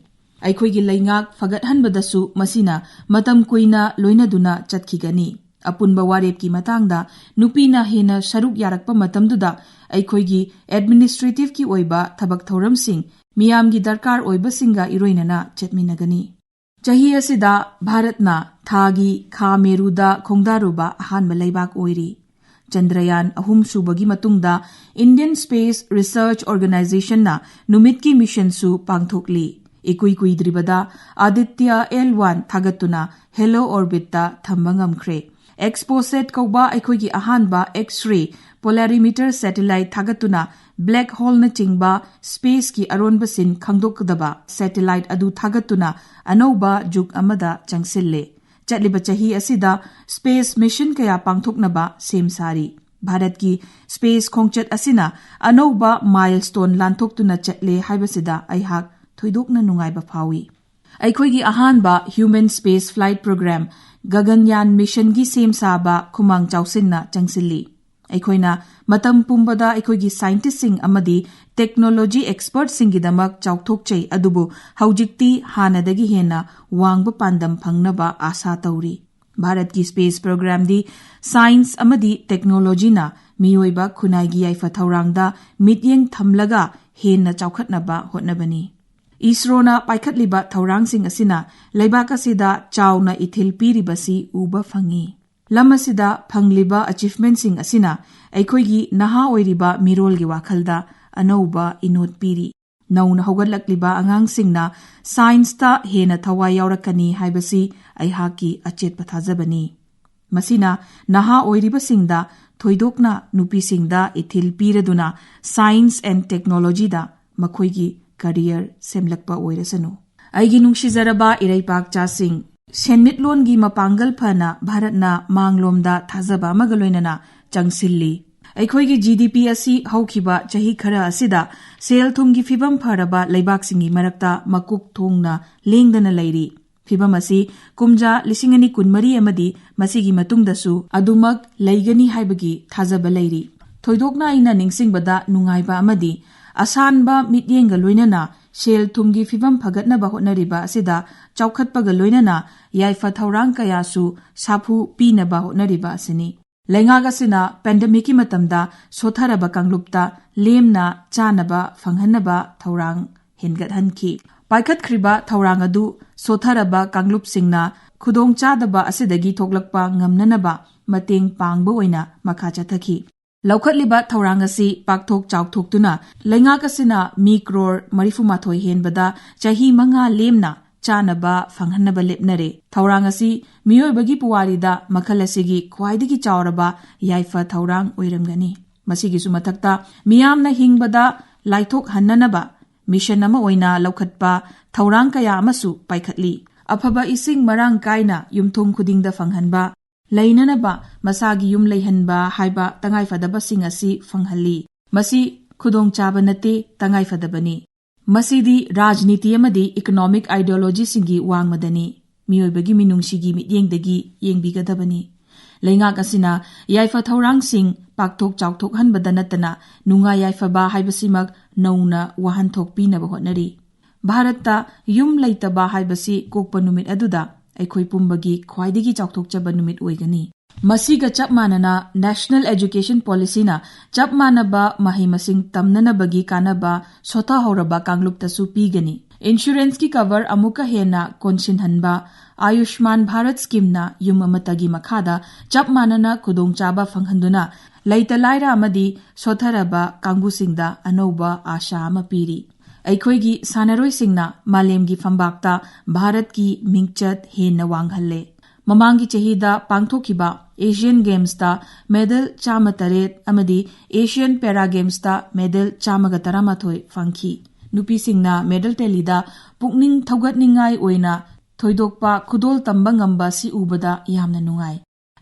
ꯑꯩꯈꯣꯏꯒꯤ ꯂꯩꯉꯥꯛ ꯐꯒꯠꯍꯟꯕꯗꯁꯨ ꯃꯁꯤꯅ ꯃꯇꯝ ꯀꯨꯏꯅ ꯂꯣꯏꯅꯗꯨꯅ ꯆꯠꯈꯤꯒꯅꯤ꯫ ꯑꯄꯨꯟꯕ ꯋꯥꯔꯦꯞꯀꯤ ꯃꯇꯥꯡꯗ ꯅꯨꯄꯤꯅ ꯍꯦꯟꯅ ꯁꯔꯨꯛ ꯌꯥꯔꯛꯄ ꯃꯇꯝꯗꯨꯗ ꯑꯩꯈꯣꯏꯒꯤ ꯑꯦꯗꯃꯤꯅꯤꯁꯇ꯭ꯔꯦꯇꯤꯚꯀꯤ ꯑꯣꯏꯕ ꯊꯕꯛ ꯊꯧꯔꯝꯁꯤꯡ ꯃꯤꯌꯥꯝꯒꯤ ꯗꯔꯀꯥꯔ ꯑꯣꯏꯕꯁꯤꯡꯒ ꯏꯔꯣꯏꯅꯅ ꯆꯠꯃꯤꯟꯅꯒꯅꯤ꯫ ꯆꯍꯤ ꯑꯁꯤꯗ ꯚꯥꯔꯠꯅ ꯊꯥꯒꯤ ꯈꯥ ꯃꯦꯔꯨꯗ ꯈꯣꯡꯗꯥꯔꯨꯕ ꯑꯍꯥꯟꯕ ꯂꯩꯕꯥꯛ ꯑꯣꯏꯔꯤ꯫ ꯆꯟꯗ꯭ꯔꯌꯥꯟ ꯑꯍꯨꯝ ꯁꯨꯕꯒꯤ ꯃꯇꯨꯡꯗ Indian Space Research Organizationꯅ ꯅꯨꯃꯤꯠꯀꯤ ꯃꯤꯁꯟꯁꯨ ꯄꯥꯡꯊꯣꯛꯂꯤ꯫ ꯏꯀꯨꯏ ꯀꯨꯏꯗ꯭ꯔꯤꯕꯗ Aditya L one ꯊꯥꯒꯠꯇꯨꯅ ꯍꯦꯂꯣ ꯑꯣꯔꯕꯤꯠꯇ ꯊꯝꯕ ꯉꯝꯈ꯭ꯔꯦ꯫ Exposat ꯀꯧꯕ ꯑꯩꯈꯣꯏꯒꯤ ꯑꯍꯥꯟꯕ X-ray polarimeter satellite ꯊꯥꯒꯠꯇꯨꯅ black holeꯅꯆꯤꯡꯕ spaceꯀꯤ ꯑꯔꯣꯟꯕꯁꯤꯡ ꯈꯪꯗꯣꯛꯀꯗꯕ satellite ꯑꯗꯨ ꯊꯥꯒꯠꯇꯨꯅ ꯑꯅꯧꯕ ꯖꯨꯒ ꯑꯃꯗ ꯆꯪꯁꯤꯜꯂꯦ꯫ ꯆꯠꯂꯤꯕ ꯆꯍꯤ ꯑꯁꯤꯗ space mission ꯀꯌꯥ ꯄꯥꯡꯊꯣꯛꯅꯕ ꯁꯦꯝ ꯁꯥꯔꯤ꯫ ꯚꯥꯔꯠꯀꯤ space ꯈꯣꯡꯆꯠ ꯑꯁꯤꯅ ꯑꯅꯧꯕ milestone ꯂꯥꯟꯊꯣꯛꯇꯨꯅ ꯆꯠꯂꯦ ꯍꯥꯏꯕꯁꯤꯗ ꯑꯩꯍꯥꯛ ꯊꯣꯏꯗꯣꯛꯅ ꯅꯨꯡꯉꯥꯏꯕ ꯐꯥꯎꯏ꯫ ꯑꯩꯈꯣꯏꯒꯤ ꯑꯍꯥꯟꯕ human space flight program Gaganyaan missionꯒꯤ ꯁꯦꯝ ꯁꯥꯕ ꯈꯨꯃꯥꯡ ꯆꯥꯎꯁꯤꯟꯅ ꯆꯪꯁꯤꯜꯂꯤ꯫ ꯑꯩꯈꯣꯏꯅ ꯃꯇꯝ ꯄꯨꯝꯕꯗ ꯑꯩꯈꯣꯏꯒꯤ scientistꯁꯤꯡ ꯑꯃꯗꯤ technology expertꯁꯤꯡꯒꯤꯗꯃꯛ ꯆꯥꯎꯊꯣꯛꯆꯩ, ꯑꯗꯨꯕꯨ ꯍꯧꯖꯤꯛꯇꯤ ꯍꯥꯟꯅꯗꯒꯤ ꯍꯦꯟꯅ ꯋꯥꯡꯕ ꯄꯥꯟꯗꯝ ꯐꯪꯅꯕ ꯑꯥꯁꯥ ꯇꯧꯔꯤ꯫ ꯚꯥꯔꯠꯀꯤ space programꯗꯤ science ꯑꯃꯗꯤ technologyꯅ ꯃꯤꯑꯣꯏꯕ ꯈꯨꯟꯅꯥꯏꯒꯤ ꯌꯥꯏꯐ ꯊꯧꯔꯥꯡꯗ ꯃꯤꯠꯌꯦꯡ ꯊꯝꯂꯒ ꯍꯦꯟꯅ ꯆꯥꯎꯈꯠꯅꯕ ꯍꯣꯠꯅꯕꯅꯤ꯫ ISROꯅ ꯄꯥꯏꯈꯠꯂꯤꯕ ꯊꯧꯔꯥꯡꯁꯤꯡ ꯑꯁꯤꯅ ꯂꯩꯕꯥꯛ ꯑꯁꯤꯗ ꯆꯥꯎꯅ ꯏꯊꯤꯜ ꯄꯤꯔꯤꯕꯁꯤ ꯎꯕ ꯐꯪꯏ꯫ ꯂꯝ ꯑꯁꯤꯗ ꯐꯪꯂꯤꯕ achievementꯁꯤꯡ ꯑꯁꯤꯅ ꯑꯩꯈꯣꯏꯒꯤ ꯅꯍꯥ ꯑꯣꯏꯔꯤꯕ ꯃꯤꯔꯣꯜꯒꯤ ꯋꯥꯈꯜꯗ ꯑꯅꯧꯕ ꯏꯅꯣꯠ ꯄꯤꯔꯤ꯫ ꯅꯧꯅ ꯍꯧꯒꯠꯂꯛꯂꯤꯕ ꯑꯉꯥꯡꯁꯤꯡꯅ scienceꯇ ꯍꯦꯟꯅ ꯊꯋꯥꯏ ꯌꯥꯎꯔꯛꯀꯅꯤ ꯍꯥꯏꯕꯁꯤ ꯑꯩꯍꯥꯛꯀꯤ ꯑꯆꯦꯠꯄ ꯊꯥꯖꯕꯅꯤ꯫ ꯃꯁꯤꯅ ꯅꯍꯥ ꯑꯣꯏꯔꯤꯕꯁꯤꯡꯗ, ꯊꯣꯏꯗꯣꯛꯅ ꯅꯨꯄꯤꯁꯤꯡꯗ ꯏꯊꯤꯜ ꯄꯤꯔꯗꯨꯅ science and technologyꯗ ꯃꯈꯣꯏꯒꯤ career ꯁꯦꯝꯂꯛꯄ ꯑꯣꯏꯔꯁꯅꯨ꯫ ꯑꯩꯒꯤ ꯅꯨꯡꯁꯤꯖꯔꯕ ꯏꯔꯩꯄꯥꯛꯆꯥꯁꯤꯡ, ꯁꯦꯟꯃꯤꯠꯂꯣꯟꯒꯤ ꯃꯄꯥꯡꯒꯜ ꯐꯅ ꯚꯥꯔꯠꯅ ꯃꯥꯡꯂꯣꯝꯗ ꯊꯥꯖꯕ ꯑꯃꯒ ꯂꯣꯏꯅꯅ ꯆꯪꯁꯤꯜꯂꯤ꯫ ꯑꯩꯈꯣꯏꯒꯤ GDP ꯑꯁꯤ ꯍꯧꯈꯤꯕ ꯆꯍꯤ ꯈꯔ ꯑꯁꯤꯗ ꯁꯦꯜ ꯊꯨꯝꯒꯤ ꯐꯤꯕꯝ ꯐꯔꯕ ꯂꯩꯕꯥꯛꯁꯤꯡꯒꯤ ꯃꯔꯛꯇ ꯃꯀꯣꯛ ꯊꯣꯡꯅ ꯂꯦꯡꯗꯅ ꯂꯩꯔꯤ꯫ ꯐꯤꯕꯝ ꯑꯁꯤ ꯀꯨꯝꯖꯥ ꯂꯤꯁꯤꯡ ꯑꯅꯤ ꯀꯨꯟꯃꯔꯤ ꯑꯃꯗꯤ ꯃꯁꯤꯒꯤ ꯃꯇꯨꯡꯗꯁꯨ ꯑꯗꯨꯃꯛ ꯂꯩꯒꯅꯤ ꯍꯥꯏꯕꯒꯤ ꯊꯥꯖꯕ ꯂꯩꯔꯤ꯫ ꯊꯣꯏꯗꯣꯛꯅ ꯑꯩꯅ ꯅꯤꯡꯁꯤꯡꯕꯗ ꯅꯨꯡꯉꯥꯏꯕ ꯑꯃꯗꯤ ꯑꯁꯥꯟꯕ ꯃꯤꯠꯌꯦꯡꯒ ꯂꯣꯏꯅꯅ ꯁꯦꯜ ꯊꯨꯝꯒꯤ ꯐꯤꯕꯝ ꯐꯒꯠꯅꯕ ꯍꯣꯠꯅꯔꯤꯕ ꯑꯁꯤꯗ ꯆꯥꯎꯈꯠꯄꯒ ꯂꯣꯏꯅꯅ ꯌꯥꯏꯐ ꯊꯧꯔꯥꯡ ꯀꯌꯥꯁꯨ ꯁꯥꯐꯨ ꯄꯤꯅꯕ ꯍꯣꯠꯅꯔꯤꯕ ꯑꯁꯤꯅꯤ꯫ ꯂꯩꯉꯥꯛ ꯑꯁꯤꯅ pandemicꯀꯤ ꯃꯇꯝꯗ ꯁꯣꯠꯊꯔꯕ ꯀꯥꯡꯂꯨꯞꯇ ꯂꯦꯝꯅ ꯆꯥꯅꯕ ꯐꯪꯍꯟꯅꯕ ꯊꯧꯔꯥꯡ ꯍꯦꯟꯒꯠꯍꯟꯈꯤ꯫ ꯄꯥꯏꯈꯠꯈ꯭ꯔꯤꯕ ꯊꯧꯔꯥꯡ ꯑꯗꯨ ꯁꯣꯊꯔꯕ ꯀꯥꯡꯂꯨꯞꯁꯤꯡꯅ ꯈꯨꯗꯣꯡꯆꯥꯗꯕ ꯑꯁꯤꯗꯒꯤ ꯊꯣꯛꯂꯛꯄ ꯉꯝꯅꯅꯕ ꯃꯇꯦꯡ ꯄꯥꯡꯕ ꯑꯣꯏꯅ ꯃꯈꯥ ꯆꯠꯊꯈꯤ꯫ ꯂꯧꯈꯠꯂꯤꯕ ꯊꯧꯔꯥꯡ ꯑꯁꯤ ꯄꯥꯛꯊꯣꯛ ꯆꯥꯎꯊꯣꯛꯇꯨꯅ ꯂꯩꯉꯥꯛ ꯑꯁꯤꯅ ꯃꯤ ꯀ꯭ꯔꯣꯔ ꯃꯔꯤꯐꯨ ꯃꯥꯊꯣꯏ ꯍꯦꯟꯕꯗ ꯆꯍꯤ ꯃꯉꯥ ꯂꯦꯝꯅ ꯆꯥꯅꯕ ꯐꯪꯍꯟꯅꯕ ꯂꯦꯞꯅꯔꯦ꯫ ꯊꯧꯔꯥꯡ ꯑꯁꯤ ꯃꯤꯑꯣꯏꯕꯒꯤ ꯄꯨꯋꯥꯔꯤꯗ ꯃꯈꯜ ꯑꯁꯤꯒꯤ ꯈ꯭ꯋꯥꯏꯗꯒꯤ ꯆꯥꯎꯔꯕ ꯌꯥꯏꯐ ꯊꯧꯔꯥꯡ ꯑꯣꯏꯔꯝꯒꯅꯤ꯫ ꯃꯁꯤꯒꯤꯁꯨ ꯃꯊꯛꯇ ꯃꯤꯌꯥꯝꯅ ꯍꯤꯡꯕꯗ ꯂꯥꯏꯊꯣꯛꯍꯟꯅꯅꯕ ꯃꯤꯁꯟ ꯑꯃ ꯑꯣꯏꯅ ꯂꯧꯈꯠꯄ ꯊꯧꯔꯥꯡ ꯀꯌꯥ ꯑꯃꯁꯨ ꯄꯥꯏꯈꯠꯂꯤ꯫ ꯑꯐꯕ ꯏꯁꯤꯡ ꯃꯔꯥꯡ ꯀꯥꯏꯅ ꯌꯨꯝꯊꯣꯡ ꯈꯨꯗꯤꯡꯗ ꯐꯪꯍꯟꯕ, ꯂꯩꯅꯅꯕ ꯃꯁꯥꯒꯤ ꯌꯨꯝ ꯂꯩꯍꯟꯕ ꯍꯥꯏꯕ ꯇꯉꯥꯏꯐꯗꯕꯁꯤꯡ ꯑꯁꯤ ꯐꯪꯍꯜꯂꯤ꯫ ꯃꯁꯤ ꯈꯨꯗꯣꯡꯆꯥꯕ ꯅꯠꯇꯦ, ꯇꯉꯥꯏꯐꯗꯕꯅꯤ꯫ ꯃꯁꯤꯗꯤ ꯔꯥꯖꯅꯤꯇꯤ ꯑꯃꯗꯤ ꯏꯀꯣꯅꯣꯃꯤꯛ ꯑꯥꯏꯗꯤꯌꯣꯂꯣꯖꯤꯁꯤꯡꯒꯤ ꯋꯥꯡꯃꯗꯅꯤ꯫ ꯃꯤꯑꯣꯏꯕꯒꯤ ꯃꯤꯅꯨꯡꯁꯤꯒꯤ ꯃꯤꯠꯌꯦꯡꯗꯒꯤ ꯌꯦꯡꯕꯤꯒꯗꯕꯅꯤ꯫ ꯂꯩꯉꯥꯛ ꯑꯁꯤꯅ ꯌꯥꯏꯐ ꯊꯧꯔꯥꯡꯁꯤꯡ ꯄꯥꯛꯊꯣꯛ ꯆꯥꯎꯊꯣꯛꯍꯟꯕꯗ ꯅꯠꯇꯅ ꯅꯨꯡꯉꯥꯏ ꯌꯥꯏꯐꯕ ꯍꯥꯏꯕꯁꯤꯃꯛ ꯅꯧꯅ ꯋꯥꯍꯟꯊꯣꯛ ꯄꯤꯅꯕ ꯍꯣꯠꯅꯔꯤ꯫ ꯚꯥꯔꯠꯇ ꯌꯨꯝ ꯂꯩꯇꯕ ꯍꯥꯏꯕꯁꯤ ꯀꯣꯛꯄ ꯅꯨꯃꯤꯠ ꯑꯗꯨꯗ ꯑꯩꯈꯣꯏ ꯄꯨꯝꯕꯒꯤ ꯈ꯭ꯋꯥꯏꯗꯒꯤ ꯆꯥꯎꯊꯣꯛꯆꯕ ꯅꯨꯃꯤꯠ ꯑꯣꯏꯒꯅꯤ꯫ ꯃꯁꯤꯒ ꯆꯞ ꯃꯥꯟꯅꯅ National Education Policyꯅ ꯆꯞ ꯃꯥꯟꯅꯕ ꯃꯍꯩ ꯃꯁꯤꯡ ꯇꯝꯅꯅꯕꯒꯤ ꯀꯥꯟꯅꯕ ꯁꯣꯊꯍꯧꯔꯕ ꯀꯥꯡꯂꯨꯞꯇꯁꯨ ꯄꯤꯒꯅꯤ꯫ ꯏꯟꯁꯨꯔꯦꯟꯁꯀꯤ ꯀꯚꯔ ꯑꯃꯨꯛꯀ ꯍꯦꯟꯅ ꯀꯣꯟꯁꯤꯟꯍꯟꯕ, ꯑꯌꯨꯁꯃꯥꯟ ꯚꯥꯔꯠ ꯁ꯭ꯀꯤꯝꯅ ꯌꯨꯝ ꯑꯃꯠꯇꯒꯤ ꯃꯈꯥꯗ ꯆꯞ ꯃꯥꯟꯅꯅ ꯈꯨꯗꯣꯡꯆꯥꯕ ꯐꯪꯍꯟꯗꯨꯅ ꯂꯩꯇ ꯂꯥꯏꯔ ꯑꯃꯗꯤ ꯁꯣꯊꯔꯕ ꯀꯥꯡꯕꯨꯁꯤꯡꯗ ꯑꯅꯧꯕ ꯑꯥꯁꯥ ꯑꯃ ꯄꯤꯔꯤ꯫ ꯑꯩꯈꯣꯏꯒꯤ ꯁꯥꯟꯅꯔꯣꯏꯁꯤꯡꯅ ꯃꯥꯂꯦꯝꯒꯤ ꯐꯝꯕꯥꯛꯇ ꯚꯥꯔꯠꯀꯤ ꯃꯤꯡꯆꯠ ꯍꯦꯟꯅ ꯋꯥꯡꯍꯜꯂꯦ꯫ ꯃꯃꯥꯡꯒꯤ ꯆꯍꯤꯗ ꯄꯥꯡꯊꯣꯛꯈꯤꯕ ꯑꯦꯁꯤꯌꯥꯟ ꯒꯦꯝꯁꯇ ꯃꯦꯗꯜ ꯆꯥꯝꯃ ꯇꯔꯦꯠ ꯑꯃꯗꯤ ꯑꯦꯁꯤꯌꯥꯟ ꯄꯦꯔꯥ ꯒꯦꯝꯁꯇ ꯃꯦꯗꯜ ꯆꯥꯝꯃꯒ ꯇꯔꯥꯃꯥꯊꯣꯏ ꯐꯪꯈꯤ꯫ ꯅꯨꯄꯤꯁꯤꯡꯅ ꯃꯦꯗꯜ ꯇꯦꯂꯤꯗ ꯄꯨꯛꯅꯤꯡ ꯊꯧꯒꯠꯅꯤꯡꯉꯥꯏ ꯑꯣꯏꯅ ꯊꯣꯏꯗꯣꯛꯄ ꯈꯨꯗꯣꯜ ꯇꯝꯕ ꯉꯝꯕ ꯑꯁꯤ ꯎꯕꯗ ꯌꯥꯝꯅ ꯅꯨꯡꯉꯥꯏ꯫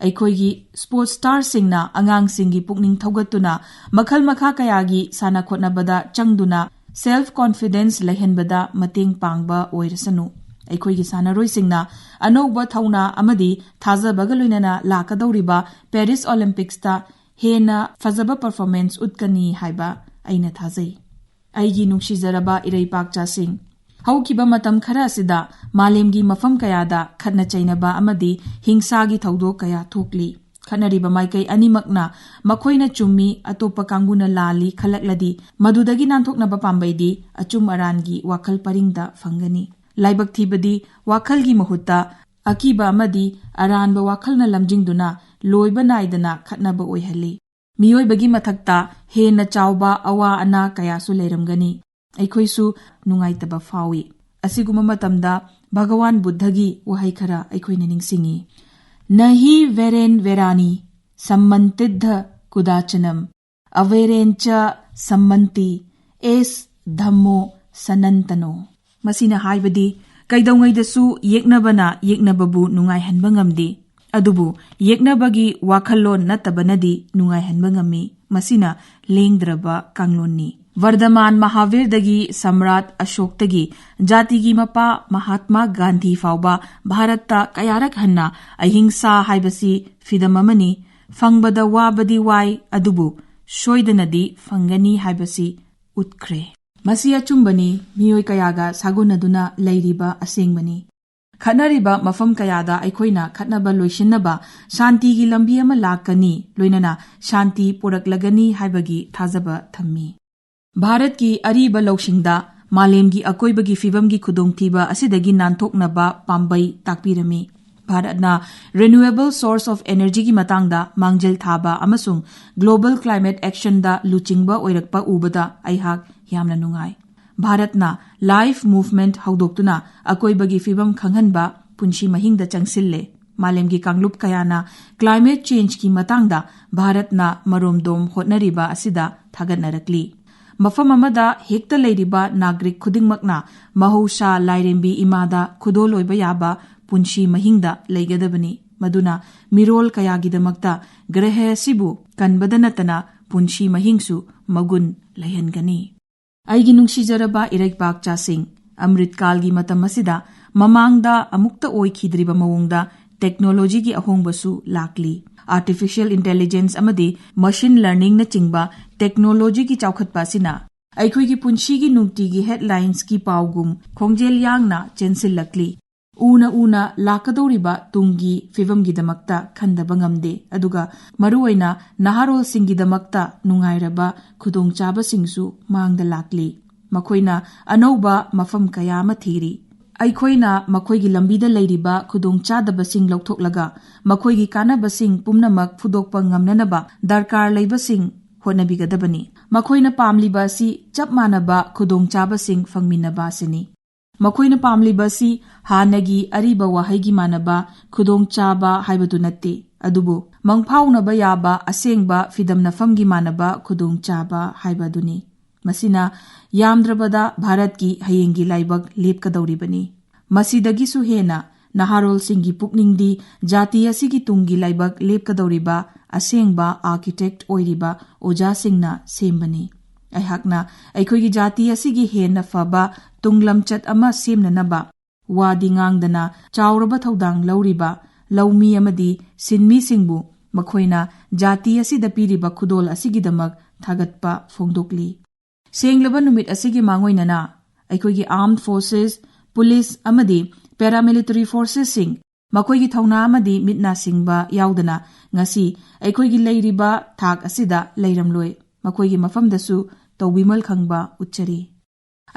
ꯑꯩꯈꯣꯏꯒꯤ ꯁ꯭ꯄꯣꯔꯠꯁ ꯁ꯭ꯇꯥꯔꯁꯤꯡꯅ ꯑꯉꯥꯡꯁꯤꯡꯒꯤ ꯄꯨꯛꯅꯤꯡ ꯊꯧꯒꯠꯇꯨꯅ ꯃꯈꯜ ꯃꯈꯥ ꯀꯌꯥꯒꯤ ꯁꯥꯟꯅ ꯈꯣꯠꯅꯕꯗ ꯆꯪꯗꯨꯅ ꯁꯦꯜꯐ ꯀꯣꯟꯐꯤꯗꯦꯟꯁ ꯂꯩꯍꯟꯕꯗ ꯃꯇꯦꯡ ꯄꯥꯡꯕ ꯑꯣꯏꯔꯁꯅꯨ꯫ ꯑꯩꯈꯣꯏꯒꯤ ꯁꯥꯟꯅꯔꯣꯏꯁꯤꯡꯅ ꯑꯅꯧꯕ ꯊꯧꯅꯥ ꯑꯃꯗꯤ ꯊꯥꯖꯕꯒ ꯂꯣꯏꯅꯅ ꯂꯥꯛꯀꯗꯧꯔꯤꯕ ꯄꯦꯔꯤꯁ ꯑꯣꯂꯤꯝꯄꯤꯛꯁꯇ ꯍꯦꯟꯅ ꯐꯖꯕ ꯄꯔꯐꯣꯔꯃꯦꯟꯁ ꯎꯠꯀꯅꯤ ꯍꯥꯏꯕ ꯑꯩꯅ ꯊꯥꯖꯩ꯫ ꯑꯩꯒꯤ ꯅꯨꯡꯁꯤꯖꯔꯕ ꯏꯔꯩꯄꯥꯛꯆꯥꯁꯤꯡ, ꯍꯧꯈꯤꯕ ꯃꯇꯝ ꯈꯔ ꯑꯁꯤꯗ ꯃꯥꯂꯦꯝꯒꯤ ꯃꯐꯝ ꯀꯌꯥꯗ ꯈꯠꯅ ꯆꯩꯅꯕ ꯑꯃꯗꯤ ꯍꯤꯡꯁꯥꯒꯤ ꯊꯧꯗꯣꯛ ꯀꯌꯥ ꯊꯣꯛꯂꯤ꯫ ꯈꯠꯅꯔꯤꯕ ꯃꯥꯏꯀꯩ ꯑꯅꯤꯃꯛꯅ ꯃꯈꯣꯏꯅ ꯆꯨꯝꯃꯤ, ꯑꯇꯣꯞꯄ ꯀꯥꯡꯕꯨꯅ ꯂꯥꯜꯂꯤ ꯈꯜꯂꯛꯂꯗꯤ, ꯃꯗꯨꯗꯒꯤ ꯅꯥꯟꯊꯣꯛꯅꯕ ꯄꯥꯝꯕꯩꯗꯤ ꯑꯆꯨꯝ ꯑꯔꯥꯟꯒꯤ ꯋꯥꯈꯜ ꯄꯔꯤꯡꯗ ꯐꯪꯒꯅꯤ꯫ ꯂꯥꯏꯕꯛ ꯊꯤꯕꯗꯤ, ꯋꯥꯈꯜꯒꯤ ꯃꯍꯨꯠꯇ ꯑꯀꯤꯕ ꯑꯃꯗꯤ ꯑꯔꯥꯟꯕ ꯋꯥꯈꯜꯅ ꯂꯝꯖꯤꯡꯗꯨꯅ ꯂꯣꯏꯕ ꯅꯥꯏꯗꯅ ꯈꯠꯅꯕ ꯑꯣꯏꯍꯜꯂꯤ꯫ ꯃꯤꯑꯣꯏꯕꯒꯤ ꯃꯊꯛꯇ ꯍꯦꯟꯅ ꯆꯥꯎꯕ ꯑꯋꯥ ꯑꯅꯥ ꯀꯌꯥꯁꯨ ꯂꯩꯔꯝꯒꯅꯤ꯫ ꯑꯩꯈꯣꯏꯁꯨ ꯅꯨꯡꯉꯥꯏꯇꯕ ꯐꯥꯎꯏ꯫ ꯑꯁꯤꯒꯨꯝꯕ ꯃꯇꯝꯗ ꯚꯒꯋꯥꯟ ꯕꯨꯗꯙꯒꯤ ꯋꯥꯍꯩ ꯈꯔ ꯑꯩꯈꯣꯏꯅ ꯅꯤꯡꯁꯤꯡꯉꯤ꯫ "ꯅꯍꯤ ꯚꯦꯔꯦꯟ ꯚꯦꯔꯥꯅꯤ ꯁꯝꯃꯟꯇꯤꯗ ꯀꯨꯗꯥꯆꯅꯝ, ꯑꯚꯦꯔꯦꯟꯆ ꯁꯝꯃꯟꯇꯤ ꯑꯦꯁ ꯙꯝꯃꯣ ꯁꯅꯟꯇꯅꯣ"꯫ ꯃꯁꯤꯅ ꯍꯥꯏꯕꯗꯤ, ꯀꯩꯗꯧꯉꯩꯗꯁꯨ ꯌꯦꯛꯅꯕꯅ ꯌꯦꯛꯅꯕꯕꯨ ꯅꯨꯡꯉꯥꯏꯍꯟꯕ ꯉꯝꯗꯦ, ꯑꯗꯨꯕꯨ ꯌꯦꯛꯅꯕꯒꯤ ꯋꯥꯈꯜꯂꯣꯟ ꯅꯠꯇꯕꯅꯗꯤ ꯅꯨꯡꯉꯥꯏꯍꯟꯕ ꯉꯝꯃꯤ꯫ ꯃꯁꯤꯅ ꯂꯦꯡꯗ꯭ꯔꯕ ꯀꯥꯡꯂꯣꯟꯅꯤ꯫ ꯚꯔꯗꯃꯥꯟ ꯃꯍꯥꯚꯤꯔꯗꯒꯤ ꯁꯝꯔꯥꯠ ꯑꯁꯣꯛꯇꯒꯤ ꯖꯥꯇꯤꯒꯤ ꯃꯄꯥ ꯃꯍꯥꯠꯃꯥ ꯒꯥꯟꯙꯤ ꯐꯥꯎꯕ ꯚꯥꯔꯠꯇ ꯀꯌꯥꯔꯛ ꯍꯟꯅ ꯑꯍꯤꯡꯁꯥ ꯍꯥꯏꯕꯁꯤ ꯐꯤꯗꯝ ꯑꯃꯅꯤ, ꯐꯪꯕꯗ ꯋꯥꯕꯗꯤ ꯋꯥꯏ, ꯑꯗꯨꯕꯨ ꯁꯣꯏꯗꯅꯗꯤ ꯐꯪꯒꯅꯤ ꯍꯥꯏꯕꯁꯤ ꯎꯠꯈ꯭ꯔꯦ꯫ ꯃꯁꯤ ꯑꯆꯨꯝꯕꯅꯤ, ꯃꯤꯑꯣꯏ ꯀꯌꯥꯒ ꯁꯥꯒꯣꯟꯅꯗꯨꯅ ꯂꯩꯔꯤꯕ ꯑꯁꯦꯡꯕꯅꯤ꯫ ꯈꯠꯅꯔꯤꯕ ꯃꯐꯝ ꯀꯌꯥꯗ ꯑꯩꯈꯣꯏꯅ ꯈꯠꯅꯕ ꯂꯣꯏꯁꯤꯟꯅꯕ ꯁꯥꯟꯇꯤꯒꯤ ꯂꯝꯕꯤ ꯑꯃ ꯂꯥꯛꯀꯅꯤ, ꯂꯣꯏꯅꯅ ꯁꯥꯟꯇꯤ ꯄꯨꯔꯛꯂꯒꯅꯤ ꯍꯥꯏꯕꯒꯤ ꯊꯥꯖꯕ ꯊꯝꯃꯤ꯫ ꯚꯥꯔꯠꯀꯤ ꯑꯔꯤꯕ ꯂꯧꯁꯤꯡꯗ ꯃꯥꯂꯦꯝꯒꯤ ꯑꯀꯣꯏꯕꯒꯤ ꯐꯤꯕꯝꯒꯤ ꯈꯨꯗꯣꯡꯊꯤꯕ ꯑꯁꯤꯗꯒꯤ ꯅꯥꯟꯊꯣꯛꯅꯕ ꯄꯥꯝꯕꯩ ꯇꯥꯛꯄꯤꯔꯝꯃꯤ꯫ ꯚꯥꯔꯠꯅ renewable source of energyꯒꯤ ꯃꯇꯥꯡꯗ ꯃꯥꯡꯖꯤꯜ ꯊꯥꯕ ꯑꯃꯁꯨꯡ global climate actionꯗ ꯂꯨꯆꯤꯡꯕ ꯑꯣꯏꯔꯛꯄ ꯎꯕꯗ ꯑꯩꯍꯥꯛ ꯌꯥꯝꯅ ꯅꯨꯡꯉꯥꯏ꯫ ꯚꯥꯔꯠꯅ Life Movement ꯍꯧꯗꯣꯛꯇꯨꯅ ꯑꯀꯣꯏꯕꯒꯤ ꯐꯤꯕꯝ ꯈꯪꯍꯟꯕ ꯄꯨꯟꯁꯤ ꯃꯍꯤꯡꯗ ꯆꯪꯁꯤꯜꯂꯦ꯫ ꯃꯥꯂꯦꯝꯒꯤ ꯀꯥꯡꯂꯨꯞ ꯀꯌꯥꯅ climate changeꯀꯤ ꯃꯇꯥꯡꯗ ꯚꯥꯔꯠꯅ ꯃꯔꯣꯝꯗꯣꯝ ꯍꯣꯠꯅꯔꯤꯕ ꯑꯁꯤꯗ ꯊꯥꯒꯠꯅꯔꯛꯂꯤ꯫ ꯃꯐꯝ ꯑꯃꯗ ꯍꯦꯛꯇ ꯂꯩꯔꯤꯕ ꯅꯥꯒꯔꯤꯛ ꯈꯨꯗꯤꯡꯃꯛꯅ ꯃꯍꯧꯁꯥ ꯂꯥꯏꯔꯦꯝꯕꯤ ꯏꯃꯥꯗ ꯈꯨꯗꯣꯜ ꯑꯣꯏꯕ ꯌꯥꯕ ꯄꯨꯟꯁꯤ ꯃꯍꯤꯡꯗ ꯂꯩꯒꯗꯕꯅꯤ, ꯃꯗꯨꯅ ꯃꯤꯔꯣꯜ ꯀꯌꯥꯒꯤꯗꯃꯛꯇ ꯒ꯭ꯔꯍ ꯑꯁꯤꯕꯨ ꯀꯟꯕꯗ ꯅꯠꯇꯅ ꯄꯨꯟꯁꯤ ꯃꯍꯤꯡꯁꯨ ꯃꯒꯨꯟ ꯂꯩꯍꯟꯒꯅꯤ꯫ ꯑꯩꯒꯤ ꯅꯨꯡꯁꯤꯖꯔꯕ ꯏꯔꯩꯄꯥꯛ ꯆꯥꯁꯤꯡ, ꯑꯃ꯭ꯔꯤꯠꯀꯥꯜꯒꯤ ꯃꯇꯝ ꯑꯁꯤꯗ ꯃꯃꯥꯡꯗ ꯑꯃꯨꯛꯇ ꯑꯣꯏꯈꯤꯗ꯭ꯔꯤꯕ ꯃꯑꯣꯡꯗ technologyꯒꯤ ꯑꯍꯣꯡꯕꯁꯨ ꯂꯥꯛꯂꯤ꯫ Artificial intelligence ꯑꯃꯗꯤ machine learningꯅꯆꯤꯡꯕ technologyꯒꯤ ꯆꯥꯎꯈꯠꯄ ꯑꯁꯤꯅ ꯑꯩꯈꯣꯏꯒꯤ ꯄꯨꯟꯁꯤꯒꯤ ꯅꯨꯡꯇꯤꯒꯤ headlinesꯀꯤ ꯄꯥꯎꯒꯨꯝ ꯈꯣꯡꯖꯦꯜ ꯌꯥꯡꯅ ꯆꯦꯟꯁꯤꯜꯂꯛꯂꯤ꯫ ꯎꯅ ꯎꯅ ꯂꯥꯛꯀꯗꯧꯔꯤꯕ ꯇꯨꯡꯒꯤ ꯐꯤꯕꯝꯒꯤꯗꯃꯛꯇ ꯈꯟꯗꯕ ꯉꯝꯗꯦ, ꯑꯗꯨꯒ ꯃꯔꯨꯑꯣꯏꯅ ꯅꯍꯥꯔꯣꯜꯁꯤꯡꯒꯤꯗꯃꯛꯇ ꯅꯨꯡꯉꯥꯏꯔꯕ ꯈꯨꯗꯣꯡꯆꯥꯕꯁꯤꯡꯁꯨ ꯃꯥꯡꯗ ꯂꯥꯛꯂꯤ꯫ ꯃꯈꯣꯏꯅ ꯑꯅꯧꯕ ꯃꯐꯝ ꯀꯌꯥ ꯑꯃ ꯊꯤꯔꯤ꯫ ꯑꯩꯈꯣꯏꯅ ꯃꯈꯣꯏꯒꯤ ꯂꯝꯕꯤꯗ ꯂꯩꯔꯤꯕ ꯈꯨꯗꯣꯡꯆꯥꯗꯕꯁꯤꯡ ꯂꯧꯊꯣꯛꯂꯒ ꯃꯈꯣꯏꯒꯤ ꯀꯥꯟꯅꯕꯁꯤꯡ ꯄꯨꯝꯅꯃꯛ ꯐꯨꯗꯣꯛꯄ ꯉꯝꯅꯅꯕ ꯗꯔꯀꯥꯔ ꯂꯩꯕꯁꯤꯡ ꯍꯣꯠꯅꯕꯤꯒꯗꯕꯅꯤ꯫ ꯃꯈꯣꯏꯅ ꯄꯥꯝꯂꯤꯕ ꯑꯁꯤ ꯆꯞ ꯃꯥꯟꯅꯕ ꯈꯨꯗꯣꯡꯆꯥꯕꯁꯤꯡ ꯐꯪꯃꯤꯟꯅꯕ ꯑꯁꯤꯅꯤ꯫ ꯃꯈꯣꯏꯅ ꯄꯥꯝꯂꯤꯕ ꯑꯁꯤ ꯍꯥꯟꯅꯒꯤ ꯑꯔꯤꯕ ꯋꯥꯍꯩꯒꯤ ꯃꯥꯟꯅꯕ ꯈꯨꯗꯣꯡꯆꯥꯕ ꯍꯥꯏꯕꯗꯨ ꯅꯠꯇꯦ, ꯑꯗꯨꯕꯨ ꯃꯪꯐꯥꯎꯅꯕ ꯌꯥꯕ ꯑꯁꯦꯡꯕ ꯐꯤꯗꯝꯅꯐꯝꯒꯤ ꯃꯥꯟꯅꯕ ꯈꯨꯗꯣꯡꯆꯥꯕ ꯍꯥꯏꯕ ꯑꯗꯨꯅꯤ꯫ ꯃꯁꯤꯅ ꯌꯥꯝꯗ꯭ꯔꯕꯗ ꯚꯥꯔꯠꯀꯤ ꯍꯌꯦꯡꯒꯤ ꯂꯥꯏꯕꯛ ꯂꯦꯞꯀꯗꯧꯔꯤꯕꯅꯤ꯫ ꯃꯁꯤꯗꯒꯤꯁꯨ ꯍꯦꯟꯅ ꯅꯍꯥꯔꯣꯜꯁꯤꯡꯒꯤ ꯄꯨꯛꯅꯤꯡꯗꯤ ꯖꯥꯇꯤ ꯑꯁꯤꯒꯤ ꯇꯨꯡꯒꯤ ꯂꯥꯏꯕꯛ ꯂꯦꯞꯀꯗꯧꯔꯤꯕ ꯑꯁꯦꯡꯕ architect ꯑꯣꯏꯔꯤꯕ ꯑꯣꯖꯥꯁꯤꯡꯅ ꯁꯦꯝꯕꯅꯤ꯫ ꯑꯩꯍꯥꯛꯅ ꯑꯩꯈꯣꯏꯒꯤ ꯖꯥꯇꯤ ꯑꯁꯤꯒꯤ ꯍꯦꯟꯅ ꯐꯕ ꯇꯨꯡꯂꯝꯆꯠ ꯑꯃ ꯁꯦꯝꯅꯅꯕ ꯋꯥꯗꯤ ꯉꯥꯡꯗꯅ ꯆꯥꯎꯔꯕ ꯊꯧꯗꯥꯡ ꯂꯧꯔꯤꯕ ꯂꯧꯃꯤ ꯑꯃꯗꯤ ꯁꯤꯟꯃꯤꯁꯤꯡꯕꯨ ꯃꯈꯣꯏꯅ ꯖꯥꯇꯤ ꯑꯁꯤꯗ ꯄꯤꯔꯤꯕ ꯈꯨꯗꯣꯜ ꯑꯁꯤꯒꯤꯗꯃꯛ ꯊꯥꯒꯠꯄ ꯐꯣꯡꯗꯣꯛꯂꯤ꯫ ꯁꯦꯡꯂꯕ ꯅꯨꯃꯤꯠ ꯑꯁꯤꯒꯤ ꯃꯥꯡꯑꯣꯏꯅꯅ ꯑꯩꯈꯣꯏꯒꯤ armed forces, police ꯑꯃꯗꯤ paramilitary forcesꯁꯤꯡ ꯃꯈꯣꯏꯒꯤ ꯊꯧꯅꯥ ꯑꯃꯗꯤ ꯃꯤꯠ ꯅꯥ ꯁꯤꯡꯕ ꯌꯥꯎꯗꯅ ꯉꯁꯤ ꯑꯩꯈꯣꯏꯒꯤ ꯂꯩꯔꯤꯕ ꯊꯥꯛ ꯑꯁꯤꯗ ꯂꯩꯔꯝꯂꯣꯏ꯫ ꯃꯈꯣꯏꯒꯤ ꯃꯐꯝꯗꯁꯨ ꯇꯧꯕꯤꯃꯜ ꯈꯪꯕ ꯎꯠꯆꯔꯤ꯫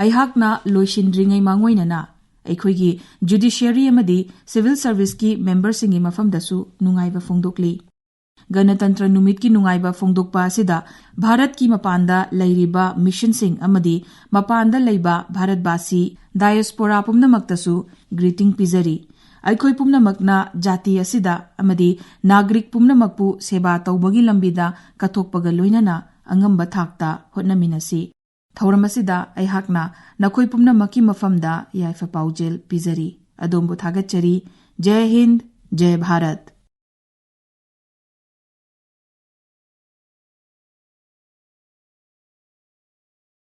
ꯑꯩꯍꯥꯛꯅ ꯂꯣꯏꯁꯤꯟꯗ꯭ꯔꯤꯉꯩ ꯃꯥꯡꯑꯣꯏꯅꯅ ꯑꯩꯈꯣꯏꯒꯤ judiciary ꯑꯃꯗꯤ civil serviceꯀꯤ memberꯁꯤꯡꯒꯤ ꯃꯐꯝꯗꯁꯨ ꯅꯨꯡꯉꯥꯏꯕ ꯐꯣꯡꯗꯣꯛꯂꯤ꯫ ꯒꯅꯇꯟꯇ꯭ꯔ ꯅꯨꯃꯤꯠꯀꯤ ꯅꯨꯡꯉꯥꯏꯕ ꯐꯣꯡꯗꯣꯛꯄ ꯑꯁꯤꯗ ꯚꯥꯔꯠꯀꯤ ꯃꯄꯥꯟꯗ ꯂꯩꯔꯤꯕ missionꯁꯤꯡ ꯑꯃꯗꯤ ꯃꯄꯥꯟꯗ ꯂꯩꯕ ꯚꯥꯔꯠꯕꯥꯁꯤ diaspora ꯄꯨꯝꯅꯃꯛꯇꯁꯨ greeting ꯄꯤꯖꯔꯤ꯫ ꯑꯩꯈꯣꯏ ꯄꯨꯝꯅꯃꯛꯅ ꯖꯥꯇꯤ ꯑꯁꯤꯗ ꯑꯃꯗꯤ ꯅꯥꯒꯔꯤꯛ ꯄꯨꯝꯅꯃꯛꯄꯨ ꯁꯦꯕꯥ ꯇꯧꯕꯒꯤ ꯂꯝꯕꯤꯗ ꯀꯠꯊꯣꯛꯄꯒ ꯂꯣꯏꯅꯅ ꯑꯉꯝꯕ ꯊꯥꯛꯇ ꯍꯣꯠꯅꯃꯤꯟꯅꯁꯤ꯫ ꯊꯧꯔꯝ ꯑꯁꯤꯗ ꯑꯩꯍꯥꯛꯅ ꯅꯈꯣꯏ ꯄꯨꯝꯅꯃꯛꯀꯤ ꯃꯐꯝꯗ ꯌꯥꯏꯐ ꯄꯥꯎꯖꯦꯜ ꯄꯤꯖꯔꯤ꯫ ꯑꯗꯣꯝꯕꯨ ꯊꯥꯒꯠꯆꯔꯤ꯫ ꯖꯩ ꯍꯤꯟꯗ, ꯖꯩ ꯚꯥꯔꯠ꯫